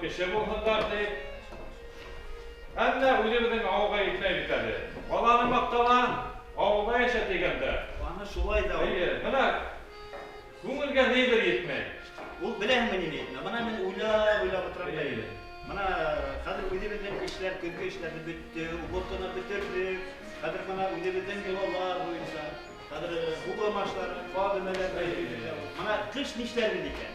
кеше булһындар дип. Әммә үзебезнең авылга етмәй бит әле. Баланы мактала, авылда яшә дигәндә. Аны шулай да ул. Әйе, менә күңелгә нидер етмәй. Ул беләһеңме нине етмәй? Менә мин уйлап-уйлап утырам да инде. Менә хәзер үзебезнең эшләр, көзге эшләрне бетте, уборканы бетердек. Хәзер менә үзебезнең йолалар буенча, хәзер бугым ашлары, каз өмәләре. Менә кыш нишләрбез икән?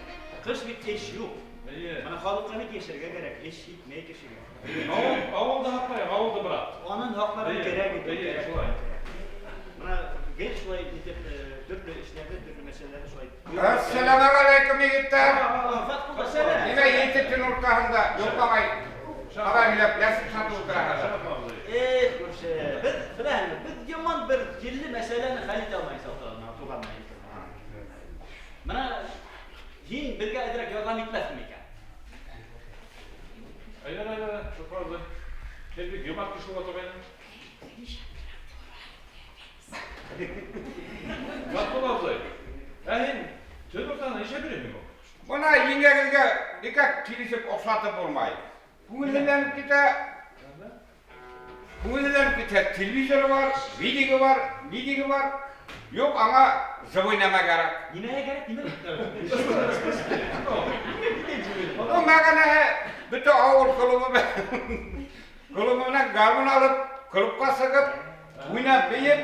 Кыш бит эш юк. Әйе. Менә халыкка бит яшәргә кәрәк, эш җитмәй кешегә. Авыл, авылда һаклайык, авылда брат. Анын хаклары Әйе, кирәк иде, әйе, кирәк. шулай. Менә гел шулай итеп төрле эшләрдә, төрле мәсьәләләрдә шулай. Әссәләмегаләйкем, егетләр. Фаткулла, сәлам. Нимә ете төн уртаһында йокламай хәбәр һөйләп, нәрсә сатып утыраһыгыз? Шәрәф абзый. Эх, күрше, без беләһеңме, без яман бер җилле мәсьәләне хәл итә алмыйбыз ата-ана, туганнар. Менә һин безгә әзрәк ярдәм итмәссең микән? Әйдә, әйдә, Шәрәф абзый. Син бик юмарт кеше була торгайның. Фаткулла абзый, ә һин төн уртаһында нишләп йөрисең ул? Менә еңгәгезгә никак килешеп охшатып булмай. Күңелсезләнеп китә. Күңелсезләнеп китә. Телевизоры бар, видигы бар, мидиге бар. Юк, аңа живой нәмә кәрәк. Нимәгә кәрәк, нимә? Ну, мәгәнәһе бөтә авыл клубы белән клубы белән гармун алып, клубка сыгып, уйнап, биеп,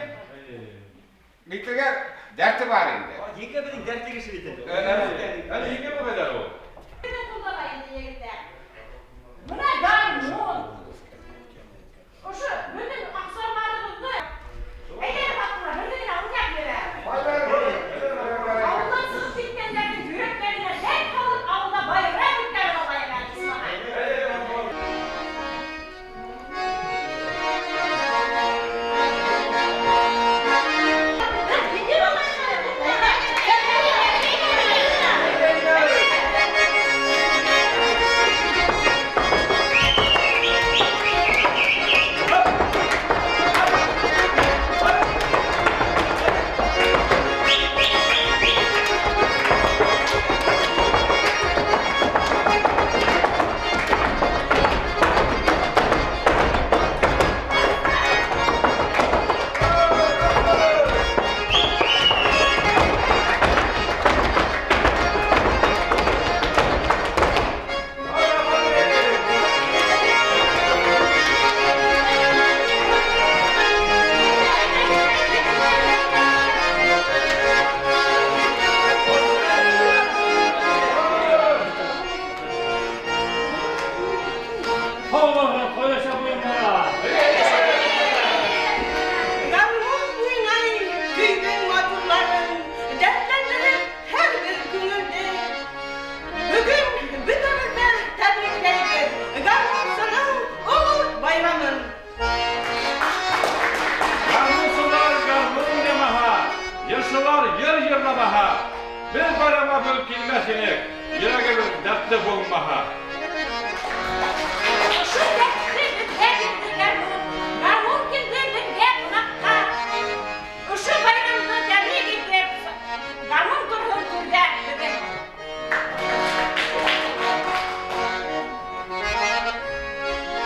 нитергә дәрте бар инде. Еңгә безнең дәртле кеше бит инде. Әле еңгә бу кадәр ул. Куллана инде егетләр. Менә гармун. Ошо бөтен аксарларыбызны әйдә Фатыйма, берне генә уйнап бирә. Авылдан чыгып киткәннәрнең йөрәкләренә дәрт салып, авылда байрам үткәреп алайык әле, исмаһам. Һаумы, кояша буеннара. Гармун уйнай көйнең матурларын, дәртләндереп һәрбер күңелне. Бүген бөтәбез дә тәбрикләйбез гармунчының олы байрамын. Гармунчылар гармун уйнамаһа, йырчылар йыр йырламаһа, без байрамга бүген килмәс идек, йөрәгебез дәртле булмаһа. Ошо дәртте беҙгә бирҙе гармун, гармун килде беҙгә ҡунаҡҡа. Ошо байрамды тәбрик итеп, гармун торһон түрҙә беҙҙең.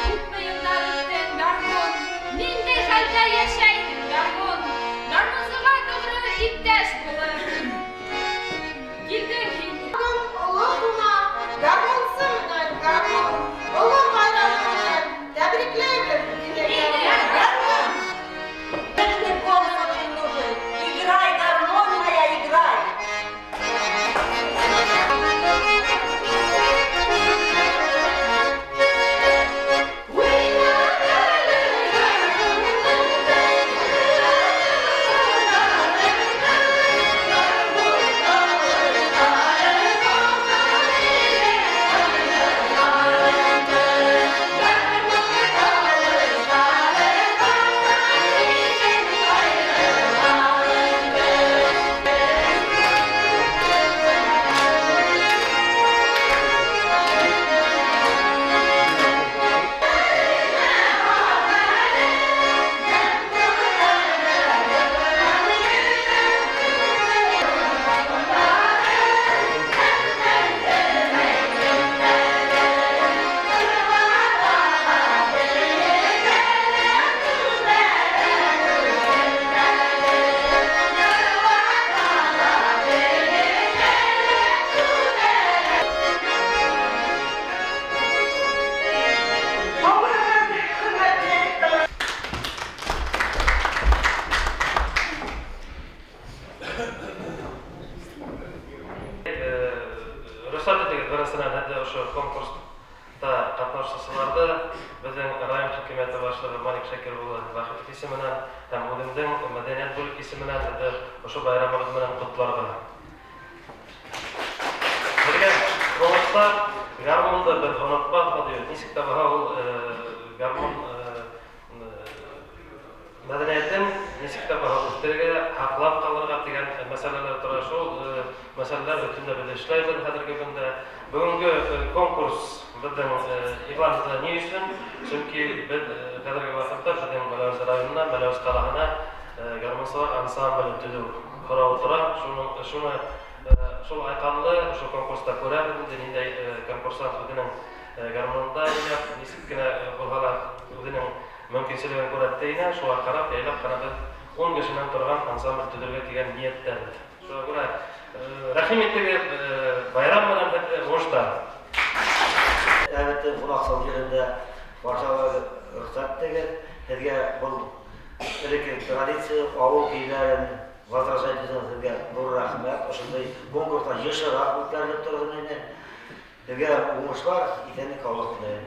Күпме йылдар үттең, гармун, ниндәй хәлдә йәшәйһең, гармун? Гармунсыға тоғро иптәш булып килдең һин. Оло кунак, гармунсы менә. Беренсенән, һеҙҙе ошо конкурста ҡатнашыусыларҙы беҙҙең район хакимиәте башлығы Малик Шакир улы Вахитов исеменән һәм үҙемдең мәҙәниәт бүлек исеменән һеҙҙе ошо байрамығыҙ менән ҡотларға. Беҙгә уңыштар, гармунды беҙ онотмаҫбыҙ, нисек тә булһа ул гармун мәҙәниәтен нисек тә булһа үҫтерергә, һаҡлап ҡалырға тигән мәсьәләләр тора. Шул мәсьәләләр өҫтөндә беҙ эшләйбеҙ хәҙерге көндә. Бөгөнгө конкурс беҙҙең иғлан ителә ни өсөн? Сөнки беҙ хәҙерге ваҡытта беҙҙең Мәләүез районына, Мәләүез ҡалаһына гармунсылар ансамбле төҙөү һорауы тора. Шуны шул айҡанлы ошо конкурста күрәбеҙ инде, ниндәй конкурсант үҙенең гармунында уйнап, нисек кенә булһа ла үҙенең мөмкинселеген күрһәтте инә, шуға ҡарап, яйлап ҡына беҙ 10 кешенән торған ансамбль төҙөргә тигән ниәттәбеҙ. Шуға күрә рәхим итегеҙ, байрам менән һеҙҙе, уңыштар. Әлбиттә, ҡунаҡсыл ерендә баршалар рөхсәт итегеҙ. Һеҙгә был элекке традиция ауыл көйҙәрен возрождать итеү һеҙгә ҙур рәхмәт. Ошондай конкурстар йышыраҡ үткәрелеп торһон ине. Һеҙгә уңышлар, иҫәнлек, һаулыҡ теләйем.